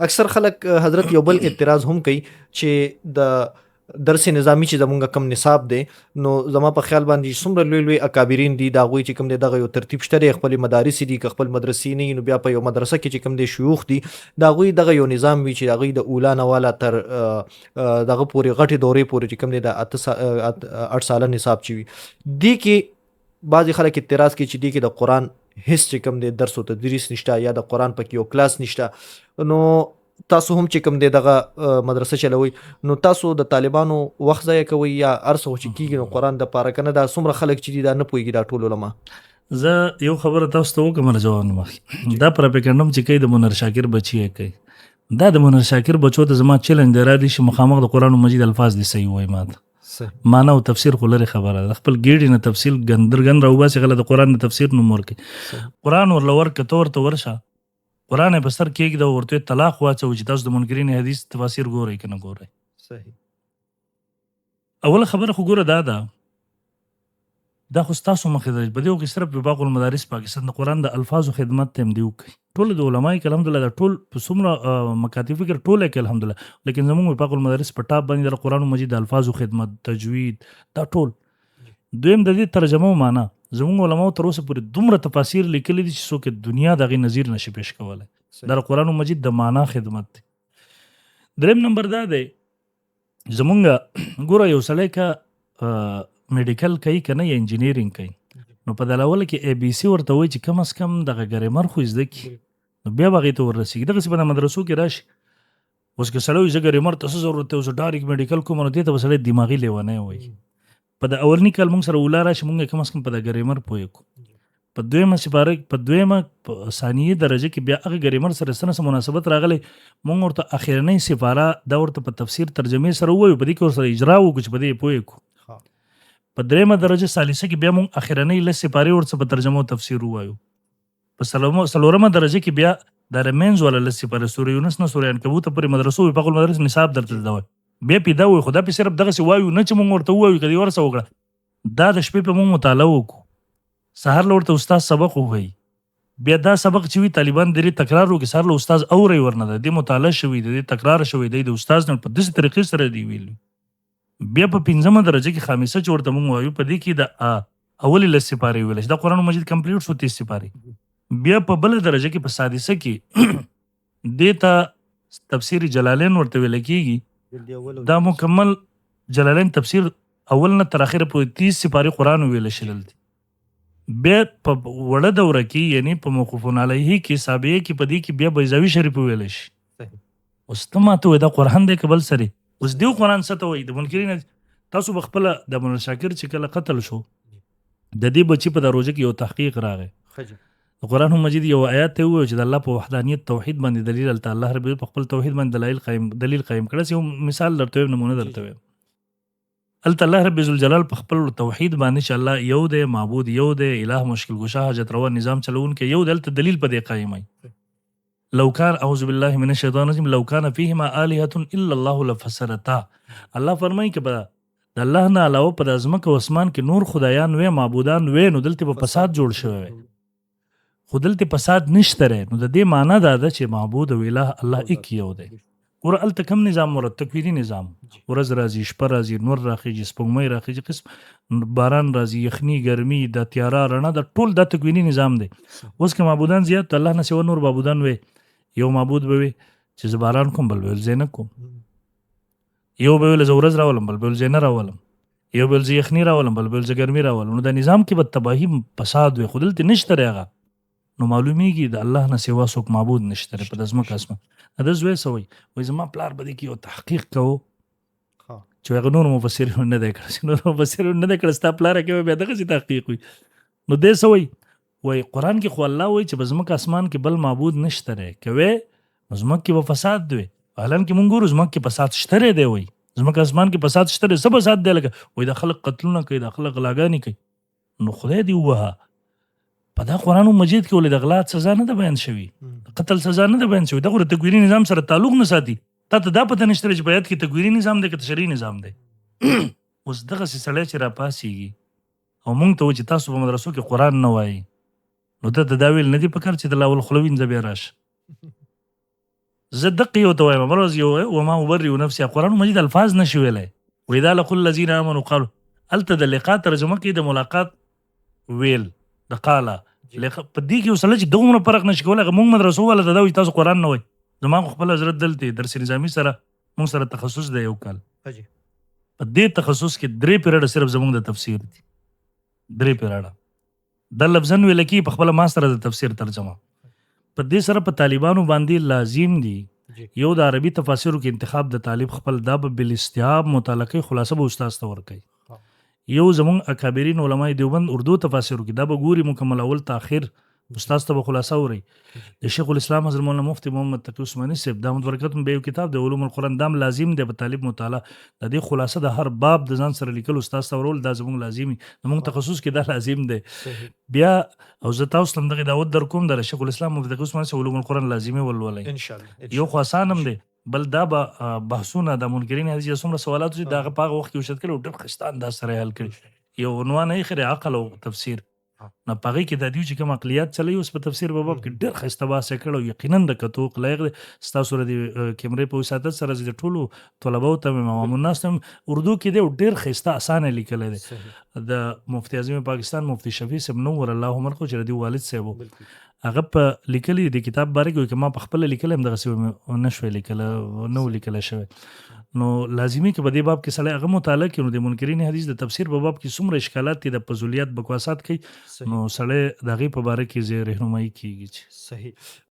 اکثر خلک حضرت یو بل اعتراض هم کوي چې د درس نظامی چې زمونږ کم نصاب دی، نو زما په خیال باندې څومره لوی لوی اکابرین دي، دا غوي چې کوم دی دغه یو ترتیب شته دی، خپل مدارس دي که خپل مدرسې نه، نو بیا په یو مدرسه کې چې کوم دی شيوخ دي، دا غوي دغه یو نظام وي چې هغه د اولا نه والا تر دغه پورې غټي دورې پورې چې کوم دی د 8 ساله نصاب چې وي، دي کې بعضې خلک اعتراض کوي چې دې کې د قرآن هیڅ چې کوم دی درس او تدریس نشته یا د قرآن پکې یو کلاس نشته. نو تاسو هم چې کوم دی دغه مدرسه چلوئ، نو تاسو د طالبانو وخت ضایع کوئ یا هر څه چې کېږي نو قرآن د پاره که نه، دا څومره خلک چې دي دا نه پوهېږي دا ټول علما. زه یو خبره تاسو ته وکړم جواب نه مخکې، دا پروپاګنډم چې کوي د منر شاکر بچی یې کوي، دا د منر شاکر بچو ته زما چیلنج دی، را دي شي مخامخ د قرآن مجید الفاظ دي صحیح وایي ماته، معنا او تفسیر خو لرې خبره ده، خپل ګیډې نه تفصیل ګندرګن راوباسي، غله د قرآن د تفسیر نوم ورکوي. قرآن ورله ورکړه، ته ورته ورشه قرآن یې په سر کېږده او ورته یې طلاق واچوه چې تاسو د منکرین حدیث تفاسیر ګورئ که نه ګورئ. اوله خبره خو ګوره دا ده، دا خو ستاسو مخې ته په دې کې صرف وفاق المدارس پاکستان د قرآن د الفاظو خدمت ته هم دی وکړي، ټول د علماء کې الحمدلله دا ټول په څومره مکاتب فکر ټول کې الحمدلله، لیکن زموږ وفاق المدارس په ټاپ باندې د قرآن مجید د الفاظو خدمت، تجوید، دا ټول. دویم د دې ترجمه او معنا، زموږ علماو تر اوسه پورې دومره تفاسیر لیکلي دي چې څوک دنیا د هغې نظیر نشي پیش کولی. دا د قرآن مجید د معنا خدمت دی. دریم نمبر دا دی، زمونږ ګوره یو سړی که میډیکل کوي که نه یا انجینیرینګ کوي، نو په دلاول کې ای بي سي ورته وایي چې کم از کم دغه ګرامر خو زده کړي، نو بیا به هغې ته ورسېږي. دغسې په مدرسو کې راشي، اوس که سړی وایي زه ګرامر ته څه ضرورت دی، اوس ډایرکټ میډیکل کوم، نو دې ته به سړی دماغي لیونی وایي. په د اولني کال موږ سره اولا راشي، موږ کم از کم په د ګرامر پوه کړو. په دویمه سپاره، په دویمه ثانیه درجه کې بیا هغه ګرامر سره څه نه څه مناسبت راغلی، موږ ورته اخرنۍ سپاره دا ورته په تفسیر ترجمې سره ووایو، په دې کې ورسره اجرا وکړو چې په دې یې پوه کړو. په درېیمه درجه ثالثه کې بیا موږ اخرنۍ لس سپارې ورڅه په ترجمه او تفسیر ووایو. په څلورمه درجه کې بیا د رمنځ والا لس سپارې سورې یونس نه سورې عنکبوت پورې مدرسو وفاق المدارس نصاب درته دا وایي، بیا پې دا وایو، خو دا پې صرف دغسې وایو نه چې موږ ورته ووایو که دې ورسه وکړه، دا د شپې په موږ مطالعه وکړو، سهار له ورته استاد سبق ووایي، بیا دا سبق چې وي طالبان د دې تکرار وکړي، سهار له استاد اوري ورنه، د دې مطالعه شوې، د دې تکرار شوی دی، د استاد نه په داسې طریقې سره دی ویلي. بیا په پنځمه درجه کې خامسه چې ورته موږ وایو، په دې کې د اولې لس سپارې ویل شي، دا قرآن مجید کمپلیټ شو 30 سپارې. بیا په بله درجه کې په سادسه کې دې ته تفسیر جلالین ورته ویل کېږي، دا مکمل جلالین تفسیر اول نه تر اخره پورې 30 سپارې قرآن ویل شي دلته. بیا په وړه دوره کې یعنی په موقوف علیه کې سابعه کې په دې کې بیا بیضاوي شریف ویل شي. اوس ته ماته وایې دا قرآن دی که بل څه دی؟ اوس دیو قرآن څه ته وایي؟ د منکرین تاسو به خپله د منر شاکر چې کله قتل شو، د دې بچي په دروازه کې یو تحقیق راغی، د قرآن مجید یو آیات ته وویل چې د الله په وحدانیت توحید باندې دلیل، هلته الله رب په خپل توحید باندې دلایل قایم، دلیل قایم کړی. یو مثال درته وایم، نمونه درته وایم. هلته الله رب ذوالجلال په خپل توحید باندې چې الله یو دی، معبود یو دی، اله مشکل ګشا حاجت روا نظام چلوونکی یو دی، هلته دلیل په دې قایم دی. لو كان اعوذ بالله من الشیطان الرجیم لو كان فيهما آلهة الا الله لفسدتا. الله فرمایي که به د الله نه علاوه په د ځمکه او اسمان کې نور خدایان وي، معبودان وي، نو دلته به فساد جوړ شوی وي، خو دلته فساد نشته دی. نو د دې معنی دا ده چې معبود او اله الله ایک یو دی. ګوره هلته کوم نظام ورته تکویني نظام، ورځ راځي، شپه راځي، نور راخیږي، سپوږمۍ راخیږي، قسم باران راځي، یخني، ګرمي، د تیاره، رڼا، دا ټول دا تکویني نظام دی. اوس که معبودان زیات الله نه سوا نور معبودان وي، یو معبود به وي چې زه باران کوم، بل به ویل زه نه کوم، یو به ویل زه ورځ راولم، بل به ویل زه نه راولم، یو به ویل زه یخني راولم، بل به ویل زه ګرمي راولم. نو دا نظام کې به تباهي فساد وي، خو دلته نشته دی هغه. نو معلومیږي د الله نه سوا څوک معبود نشته دی په د ځمکه اسمان. د زوی څه وایي؟ وایي زما پلار به دې کې یو تحقیق کوو چې هغه نور مفسرینو نه دی کړی، چې نور مفسرینو نه دی کړی، ستا پلار کې به بیا دغسې تحقیق وي. نو دی څه وایي؟ وایي قرآن کې خو الله وایي چې په ځمکه اسمان کې بل معبود نشته دی، که وی نو ځمکه کې به فساد دی. حالانکه مونږ ګورو ځمکه کې فساد شته دی، وایي ځمکه اسمان کې فساد شته دی. څه فساد دی؟ لکه وایي دا خلک قتلونه کوي، دا خلک غلاګانې کوي. نو خدای دې ووهه په دا قرآن مجید کې ولې د غلا سزا نه ده بیان شوې، د قتل سزا نه ده بیان شوې؟ دا خو د تکویني نظام سره تعلق نه ساتي. تا ته دا پته نشته چې په آیت کې تکویني نظام دی که تشریعي نظام دی. اوس دغسې سړی چې راپاڅېږي او مونږ ته وایي چې تاسو په مدرسو کې قرآن نه وایئ، نو ده ته دا ویل نه دي پکار چې د لاول خوله وینځه بیا راشه. زه دقه یو ته وایم، بل ورځ یو وما ابرئ نفسي، قرآن مجید الفاظ نشي ویلی. واذا لقوا الذین آمنوا قالوا، هلته د لقاء ترجمه کوي، د ملاقات ویل د قاله لقاء. په دې کې وسله چې دومره فرق نشي کولی. هغه موږ مدرسو والا ته دا وایي تاسو قرآن نه وایي. زما خو خپل حضرت دلته درس نظامي سره موږ سره تخصص دی یو کال، په دې تخصص کې 3 پیریډ صرف زموږ د تفسیر دي، 3 پیریډ دا لفظاً ویل کېږي. په خپله ما سره د تفسیر ترجمه په دې سره په طالبانو باندې لازم دي. یو د عربي تفاسیرو کې انتخاب د طالب خپل دا به بالاستیاب مطالعه کوي، خلاصه به استاد ته ورکوي. یو زمونږ اکابرین علماء دیوبند اردو تفاسیرو کې دا به ګوري مکمل اول تا اخر، استاد ته به خلاصه اوري. د شیخ الاسلام حضرت مولانا مفتي محمد تقي عثماني صاحب دامت برکتهم به یو کتاب د علوم القرآن دام لازم دی په طالب مطالعه، د دې خلاصه د هر باب د ځان سره لیکل استاد ته ورول دا زمونږ لازمي، زمونږ تخصص کې دا لازم دی. بیا او زه تاسو ته هم دغه دعوت در کوم، د شیخ الاسلام مفتي تقي عثماني صاحب علوم القرآن لازمي ولولئ ان شاء الله. یو خو اسان هم دی، بل دا به بحثونه د منکرین حدیث څومره سوالات چې دا هغه په هغه وخت کې اوچت کړي او ډېر ښایسته انداز سره یې حل کړي. یو عنوان یې ایښی دی عقل او تفسیر، نو په هغې کې د دوی چې کوم عقلیات چلوي اوس په تفسیر په باب کې ډېر ښایسته بحث یې کړی او یقینا د کتو لایق دی. ستاسو د دې کیمرې په وساطت سره زه د ټولو طلباو ته وایم، عوام الناس ته هم اردو کې دی او ډېر ښایسته اسانه یې لیکلی دی. د مفتي اعظم پاکستان مفتي شفیع صاحب نور الله عمر خو چې د دوی والد صاحب و، هغه په لیکلي د کتاب باره کې وایي که ما په خپله لیکلی هم دغسې به مې نه شوی لیکلی، نه و لیکلی شوی. نو لازمي که په دې باب کې سړی هغه مطالعه کړي، نو د منکرین حدیث د تفسیر په باب کې څومره اشکالات دي، د فضولیات بکواسات کوي، نو سړی د هغې په باره کې زه رهنمایي کېږي چې صحیح.